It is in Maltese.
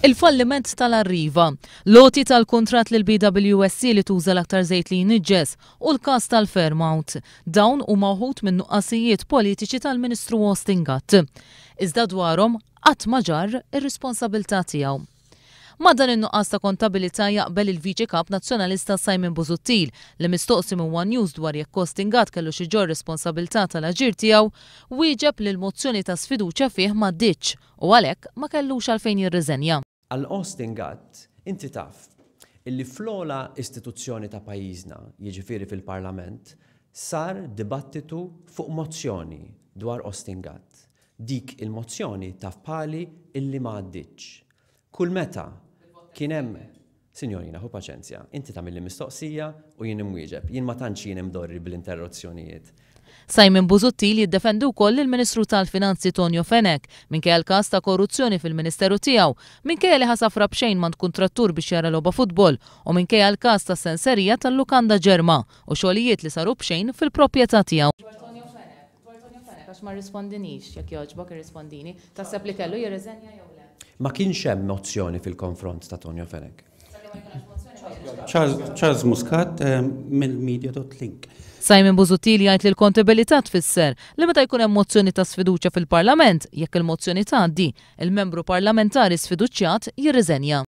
Il-falliment tal-Arriva, l-għoti tal-kuntratt lill-BWSC li tuża l-aktar żejt li jniġġes u l-każ tal-Fairmount. Dawn huma wħud min-nuqqasijiet politiċi tal-Ministru Austin Gatt. Iżda dwarhom qatt ma ġarr ir-responsabilità tiegħu. Ma' dan in-nuqqas ta' kontabilità jaqbel il-Viċi Kap Nazzjonalista Simon Busuttil li mistoqsi minn one News dwar jekk Austin Gatt kellux iġorr responsabilità tal-aġir tiegħu, wieġeb li l-mozzjoni ta' sfiduċja fih m'għaddietx u għalhekk ma kellux għalfejn jirriżenja. Għal Austin Gatt, inti taf illi fl-ogħla istituzzjoni ta' pajjiżna, jiġifieri fil-Parlament, sar dibattitu fuq mozzjoni dwar Austin Gatt. Dik il-mozzjoni taf bħali illi ma għaddietx. Kull meta kien hemm Sinjorina, ħu paċenzja, inti tagħmilli mistoqsija u jien imwieġeb. Jien ma tantx jien imdorri bl-interruzzjonijiet. Simon Busuttil jiddefendi wkoll lill-Ministru tal-Finanzi Tonio Fenech minkejja l-każ ta' korruzzjoni fil-Ministeru tiegħu, minkejja li ħa safra b'xejn m'għand kuntrattur biex jara logħba futbol u minkejja l-każ tas-senserija tal-lukanda Ġerma u xogħlijiet li saru b'xejn fil-proprjetà tiegħu. Dwar Tonio Fenech, għax ma rrispondinix, jekk jogħġbok irrispondini, taħseb li kellu jirriżenja jew le? Ma kienx hemm mozzjoni fil-konfront ta' Tonio Fenech. Charles Muscat mill-media.link. Simon Busuttil jgħid li l-kontabilità tfisser li meta jkun hemm mozzjoni ta' sfiduċja fil-Parlament, jekk il-mozzjoni tgħaddi, il-membru parlamentari sfiduċjat jirriżenja.